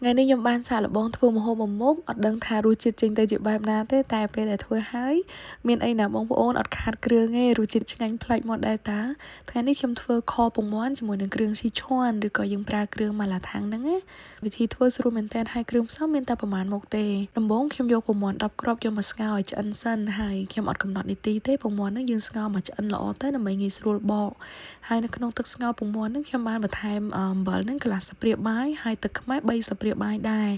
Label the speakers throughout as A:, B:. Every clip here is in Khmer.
A: ថ្ងៃនេះខ្ញុំបានសាកល្បងធ្វើម្ហូបមួយមុខអត់ដឹងថារសជាតិចេញទៅជាបែបណាទេតែពេលដែលធ្វើហើយមានអីណាបងប្អូនអត់ខាតគ្រឿងទេរសជាតិឆ្ងាញ់ប្លែកមាត់ដែរតាថ្ងៃនេះខ្ញុំធ្វើខពងមាន់ជាមួយនឹងគ្រឿងស៊ីឈួនឬក៏យើងប្រើគ្រឿងម៉ាឡាថាងហ្នឹងណាវិធីធ្វើស្រួលមែនទែនហើយគ្រឿងផ្សំមានតែប្រហែលមុខទេដំបូងខ្ញុំយកពងមាន់10គ្រាប់យកមកស្ងោរឲ្យឆ្អិនសិនហើយខ្ញុំអត់កំណត់នាទីទេពងមាន់ហ្នឹងយើងស្ងោរមកឆ្អិនល្អទៅដើម្បីងាយស្រួលបកហើយនៅក្នុងទឹកស្ងោរពងមាន់ហ្នឹងខ្ញុំបានបន្ថែមអំបិលហ្នឹងកន្លះស្លាបព្រាបាយហើយទឹកខ្មេះ3ស្លាបព្រាបាយដែរ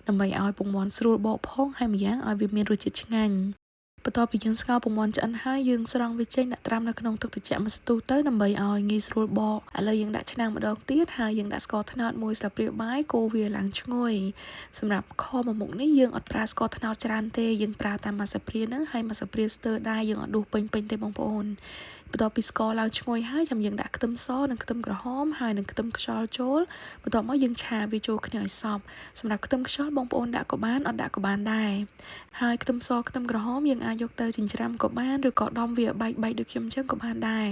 A: ដើម្បីឲ្យពងមាន់ស្រួលបកផងហើយម្យ៉ាងឲ្យវាមានរសជាតិឆ្ងាញ់បន្ទាប់ពីយើងស្ងោរពងមាន់ឆ្អិនហើយយើងស្រង់វាចេញដាក់ត្រាំនៅក្នុងទឹកត្រជាក់មួយស្ទុះទៅដើម្បីឲ្យងាយស្រួលបកឥឡូវយើងដាក់ឆ្នាំងម្ដងទៀតហើយយើងដាក់ស្ករត្នោតមួយស្លាបព្រាបាយកូរវាឡើងឈ្ងុយសម្រាប់ខមួយមុខនេះយើងអត់ប្រើស្ករត្នោតច្រើនទេយើងប្រើតាមមួយស្លាបព្រាហ្នឹងហើយមួយស្លាបព្រាស្ទើរដែរយើងអត់ដួសពេញៗទេបងប្អូនបន្ទាប់ពីស្ករឡើងឈ្ងុយហើយចាំយើងដាក់ខ្ទឹមសនិងខ្ទឹមក្រហមហើយនិងខ្ទឹមខ្យល់ចូលបន្ទាប់មកយើងឆាវាចូលគ្នាឲ្យសព្វសម្រាប់ខ្ទឹមខ្យល់បងប្អូនដាក់ក៏បានអត់ដាក់ក៏បានដែរហើយខ្ទឹមសខ្ទឹមក្រហមយើងអាចយកទៅចិញ្ច្រាំក៏បានឬក៏ដំវាបែកៗដូចខ្ញុំអញ្ចឹងក៏បានដែរ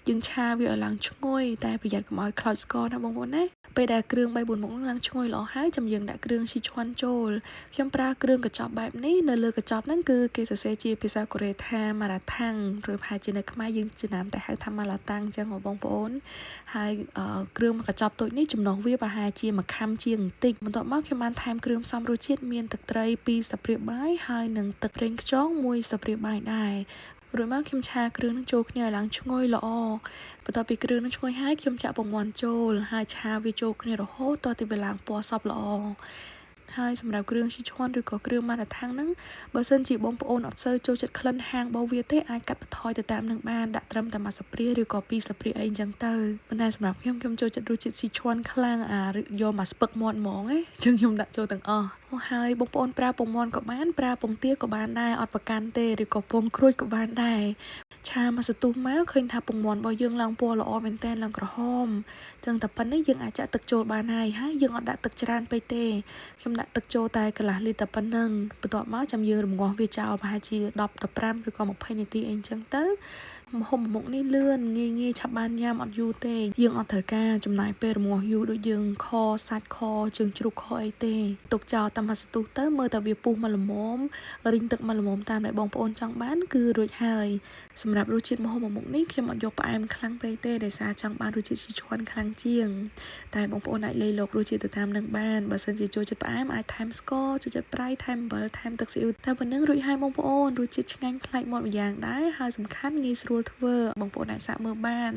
A: យើងឆាវាឲ្យឡើងឈ្ងុយតែប្រយ័ត្នកុំឲ្យខ្លោចស្ករណាបងប្អូនណាពេលដែលគ្រឿង3 4មុខឡើងឈ្ងុយល្អហើយចាំយើងដាក់គ្រឿងស៊ីឈួនចូលខ្ញុំប្រើគ្រឿងកញ្ចប់បែបនេះនៅលើកញ្ចប់ហ្នឹងគឺគេសរសេរជាភាសាកូរ៉េថាម៉ារ៉ាថាំងឬប្រហែលជានៅខ្មែរយើងចំណាំតែហៅថាម៉ាឡាតាំងអញ្ចឹងបងប្អូនហើយគ្រឿងកញ្ចប់តូចនេះចំណុះវាប្រហែលជាមួយខាំជាងបន្តិចបន្ទាប់មកខ្ញុំបានថែមគ្រឿងផ្សំរសជាតិមានទឹកត្រី2ស្លាបព្រាបាយហើយនិងទឹកប្រេងខ្យង1ស្លាបព្រាបាយដែររួចមកខ្ញុំឆាគ្រឿងនឹងចូលគ្នាឲ្យឡើងឈ្ងុយល្អបន្ទាប់ពីគ្រឿងនឹងឈ្ងុយហើយខ្ញុំចាក់ពងមាន់ចូលហើយឆាវាចូលគ្នារហូតទាល់តែវាឡើងពណ៌សព្វល្អហើយសម្រាប់គ្រឿងស៊ីឈួនឬក៏គ្រឿងម៉ាឡាថាងហ្នឹងបើសិនជាបងប្អូនអត់សូវចូលចិត្តក្លិនហាងរបស់វាទេអាចកាត់បន្ថយទៅតាមនឹងបានដាក់ត្រឹមតែមួយស្លាបព្រាឬក៏ពីរស្លាបព្រាអីអញ្ចឹងទៅប៉ុន្តែសម្រាប់ខ្ញុំខ្ញុំចូលចិត្តរសជាតិស៊ីឈួនខ្លាំងអាយកមកស្ពឹកមាត់ហ្មងឯងចឹងខ្ញុំដាក់ចូលទាំងអស់ហើយបងប្អូនប្រើពងមាន់ក៏បានប្រើពងទាក៏បានដែរអត់ប្រកាន់ទេឬក៏ពងក្រួចក៏បានដែរឆាមកសន្ទុះមកឃើញថាពងមាន់របស់យើងឡើងពណ៌ល្អមែនទែនឡើងក្រហមចឹងតែប៉ុណ្្នេះយើងអាចចាក់ទឹកចូលបានហើយហើយយើងអត់ដាក់ទឹកច្រើនពេកទេខ្ញុំដាក់ទឹកចូលតែកន្លះលីត្រតែប៉ុណ្្នឹងបន្ទាប់មកចាំយើងរំងាស់វាចោលប្រហែលជា10 15ឬក៏20នាទីអីចឹងទៅម្ហូបមុខនេះលឿនងាយងាយឆាប់បានញ៉ាំអត់យូរទេយើងអត់ត្រូវការចំណាយពេលរងាស់យូរដូចយើងខសាច់ខជើងជ្រូកខអីទេទុកចោលតាមមួយសន្ទុះទៅមើលតែវាពុះមកល្មមរីងទឹកមកល្មមតាមដែលបងប្អូនចង់បានគឺរួចហើយសម្រាប់រសជាតិម្ហូបមួយមុខនេះខ្ញុំអត់យកផ្អែមខ្លាំងពេកទេដោយសារចង់បានរសជាតិស៊ីឈួនខ្លាំងជាងតែបងប្អូនអាចលៃលោករសជាតិទៅតាមនឹងបានបើសិនជាចូលចិត្តផ្អែមអាចថែមស្ករចូលចិត្តប្រៃថែមអំបិលថែមទឹកស៊ីអ៊ូតែប៉ុណ្្នឹងរួចហើយបងប្អូនរសជាតិឆ្ងាញ់ប្លែកមាត់ម្យ៉ាងដែរហើយសំខាន់ងាយស្រួលធ្វើបងប្អូនអាចសាកមើលបាន